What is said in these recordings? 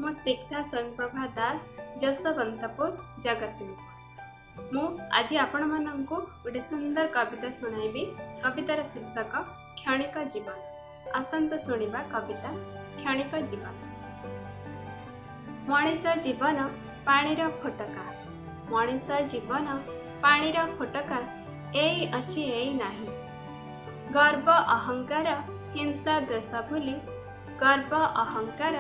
ମୁଁ ସ୍ନିଗ୍ଧା ସ୍ୱୟଂପ୍ରଭା ଦାସ, ଯଶବନ୍ତପୁର, ଜଗତସିଂହପୁର। ମୁଁ ଆଜି ଆପଣମାନଙ୍କୁ ଗୋଟେ ସୁନ୍ଦର କବିତା ଶୁଣାଇବି। କବିତାର ଶୀର୍ଷକ କ୍ଷଣିକ ଜୀବନ। ଆସନ୍ତୁ ଶୁଣିବା କବିତା କ୍ଷଣିକ ଜୀବନ। ମଣିଷ ଜୀବନ ପାଣିର ଫୋଟକା, ମଣିଷ ଜୀବନ ପାଣିର ଫୋଟକା, ଏଇ ଅଛି ଏଇ ନାହିଁ। ଗର୍ବ ଅହଙ୍କାର ହିଂସା ଦ୍ୱେଷ ଭୁଲି, ଗର୍ବ ଅହଙ୍କାର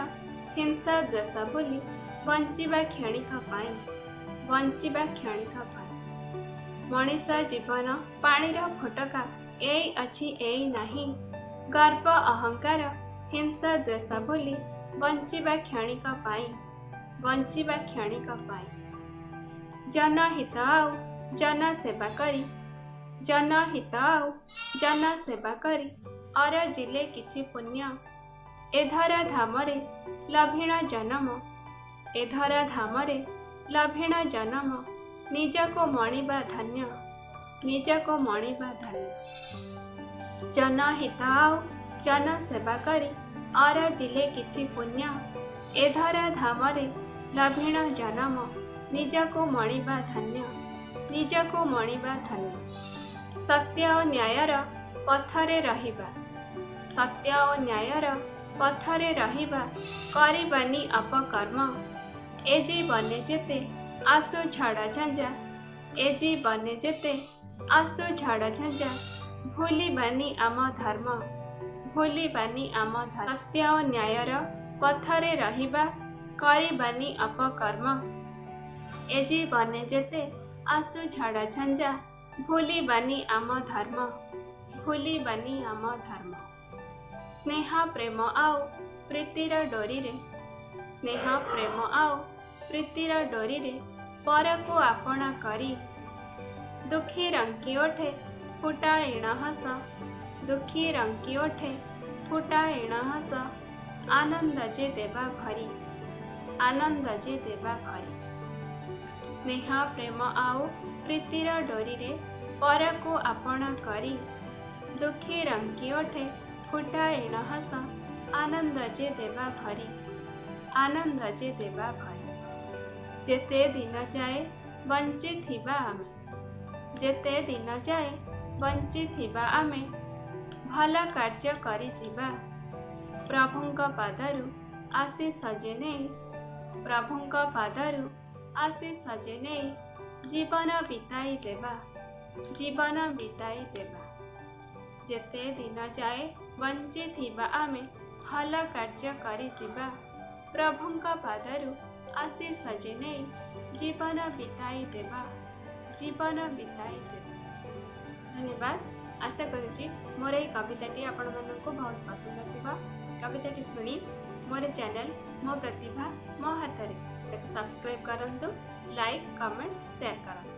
ହିଂସା ଦ୍ୱେଷ ଭୁଲି, ବଞ୍ଚିବା କ୍ଷଣିକ ପାଇଁ, ବଞ୍ଚିବା କ୍ଷଣିକ ପାଇଁ। ମଣିଷ ଜୀବନ ପାଣିର ଫୋଟକା, ଏଇ ଅଛି ଏଇ ନାହିଁ। ଗର୍ବ ଅହଙ୍କାର ହିଂସା ଦ୍ୱେଷ ଭୁଲି, ବଞ୍ଚିବା କ୍ଷଣିକ ପାଇଁ, ବଞ୍ଚିବା କ୍ଷଣିକ ପାଇଁ। ଜନହିତ ଆଉ ଜନସେବା କରି, ଜନହିତ ଆଉ ଜନସେବା କରି, ଅରଜିଲେ କିଛି ପୁଣ୍ୟ, ଏ ଧରା ଧାମରେ ଲଭିଣ ଜନମ, ଏ ଧରା ଧାମରେ ଲଭିଣ ଜନମ, ନିଜକୁ ମଣିବା ଧନ୍ୟ, ନିଜକୁ ମଣିବା ଧନ୍ୟ। ଜନହିତ ଆଉ ଜନସେବା କରି, ଅରଜିଲେ କିଛି ପୁଣ୍ୟ, ଏ ଧରା ଧାମରେ ଲଭିଣ ଜନମ, ନିଜକୁ ମଣିବା ଧନ୍ୟ, ନିଜକୁ ମଣିବା ଧନ୍ୟ। ସତ୍ୟ ଓ ନ୍ୟାୟର ପଥରେ ରହିବା, ସତ୍ୟ ଓ ନ୍ୟାୟର ପଥରେ ରହିବା, କରିବାନି ଅପକର୍ମ। ଏ ଜୀବନେ ଯେତେ ଆସୁ ଝଡ଼ ଝଞ୍ଜା, ଏ ଜୀବନେ ଯେତେ ଆସୁ ଝଡ଼ ଝଞ୍ଜା, ଭୁଲିବାନି ଆମ ଧର୍ମ, ଭୁଲିବାନି ଆମ ଧର୍ମ। ସତ୍ୟ ଓ ନ୍ୟାୟର ପଥରେ ରହିବା, କରିବାନି ଅପକର୍ମ। ଏ ଜୀବନେ ଯେତେ ଆସୁ ଝଡ଼ ଝଞ୍ଜା, ଭୁଲିବାନି ଆମ ଧର୍ମ, ଭୁଲିବାନି ଆମ ଧର୍ମ। ସ୍ନେହ ପ୍ରେମ ଆଉ ପ୍ରୀତିର ଡୋରିରେ, ସ୍ନେହ ପ୍ରେମ ଆଉ ପ୍ରୀତିର ଡୋରିରେ, ପରକୁ ଆପଣା କରି, ଦୁଃଖୀ ରଙ୍କି ଓଠେ ଫୁଟାଇଣ ହସ, ଦୁଃଖୀ ରଙ୍କି ଓଠେ ଫୁଟାଇଣ ହସ, ଆନନ୍ଦ ଯେ ଦେବା ଭରି, ଆନନ୍ଦ ଯେ ଦେବା ଭରି। ସ୍ନେହ ପ୍ରେମ ଆଉ ପ୍ରୀତିର ଡୋରିରେ, ପରକୁ ଆପଣା କରି, ଦୁଃଖୀ ରଙ୍କି ଓଠେ ଫୁଟାଇଣ ହସ, ଆନନ୍ଦ ଯେ ଦେବା ଭରି, ଆନନ୍ଦ ଯେ ଦେବା ଭରି। ଯେତେ ଦିନ ଯାଏ ବଞ୍ଚିଥିବା ଆମେ, ଯେତେ ଦିନ ଯାଏ ବଞ୍ଚିଥିବା ଆମେ, ଭଲ କାର୍ଯ୍ୟ କରିଯିବା। ପ୍ରଭୁଙ୍କ ପାଦରୁ ଆଶିଷ ଯେ ନେଇ, ପ୍ରଭୁଙ୍କ ପାଦରୁ ଆଶିଷ ଯେ ନେଇ, ଜୀବନ ବିତାଇ ଦେବା, ଜୀବନ ବିତାଇ ଦେବା। ଯେତେ ଦିନ ଯାଏ ବଞ୍ଚିଥିବା ଆମେ, ଭଲ କାର୍ଯ୍ୟ କରିଯିବା। ପ୍ରଭୁଙ୍କ ପାଦରୁ ଆଶିଷ ଯେ ନେଇ, ଜୀବନ ବିତାଇ ଦେବା, ଜୀବନ ବିତାଇ ଦେବା। ଧନ୍ୟବାଦ। ଆଶା କରୁଛି ମୋର ଏହି କବିତାଟି ଆପଣମାନଙ୍କୁ ବହୁତ ପସନ୍ଦ ଆସିବ। କବିତାଟି ଶୁଣି ମୋର ଚ୍ୟାନେଲ ମୋ ପ୍ରତିଭା ମୋ ହାତରେ, ତାକୁ ସବସ୍କ୍ରାଇବ୍ କରନ୍ତୁ, ଲାଇକ୍, କମେଣ୍ଟ, ସେୟାର କରନ୍ତୁ।